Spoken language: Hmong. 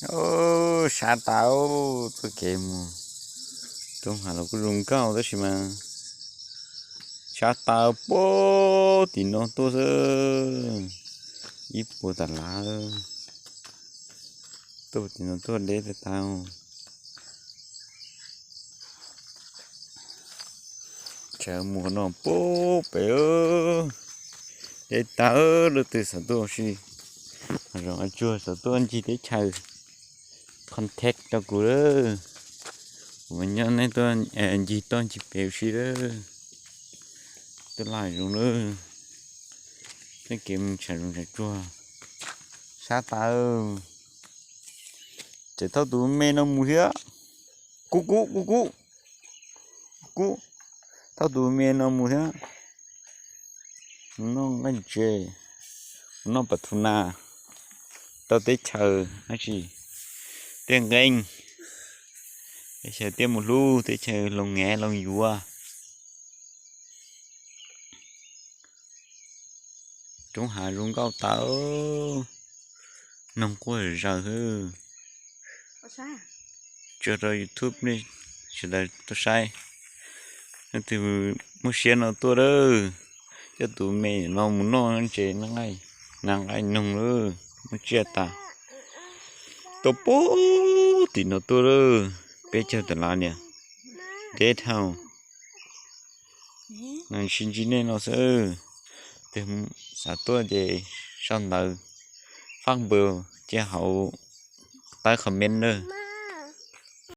Sab tas, txoj kev mus roob hav los kuj zoo nkauj tab sis mas sab tas, puag tim no tuaj xwb, ib puas tas lav, tuaj tim no tuaj deb tas tas. Tsav mus no puag pem, deb tas, leej twg xav tuaj ua si, zoo tsuag xav tuaj ncig teb chaws, contact rau kuv lawm, kuv mam nyob nej tuaj ncig toj ncig pem ua si lawm. Twb laj zoo lawm, txoj kev mus tshav zoov tshav tsuag, sab tas. Ces thauj tus me no mus thiab, kub kub kub kub, kub, thauj tus me no mus thiab, noj nqaij ntses, noj pas thu na, tau teb chaws dab tsi, tiaj nqeeb, teb chaws tiaj mus hlub, teb chaws loos ngav loos yuav. Roob hav zoo nkauj tas, noog quaj zaws xwb. Tso rau YouTube nej sawv daws tuaj saib. Leej twg muaj siab no tuaj lawm, coj tus me no mus noj ntses, noj nqaij noog lawm, muaj tsiaj tas. Tuaj puag tim no tuaj lawm, peb caug tas lav niam, deb dhau. Sib ntsib nej no xwb, xav tuaj ces sau ntawv, fab npawg cia hauv tawb comment na.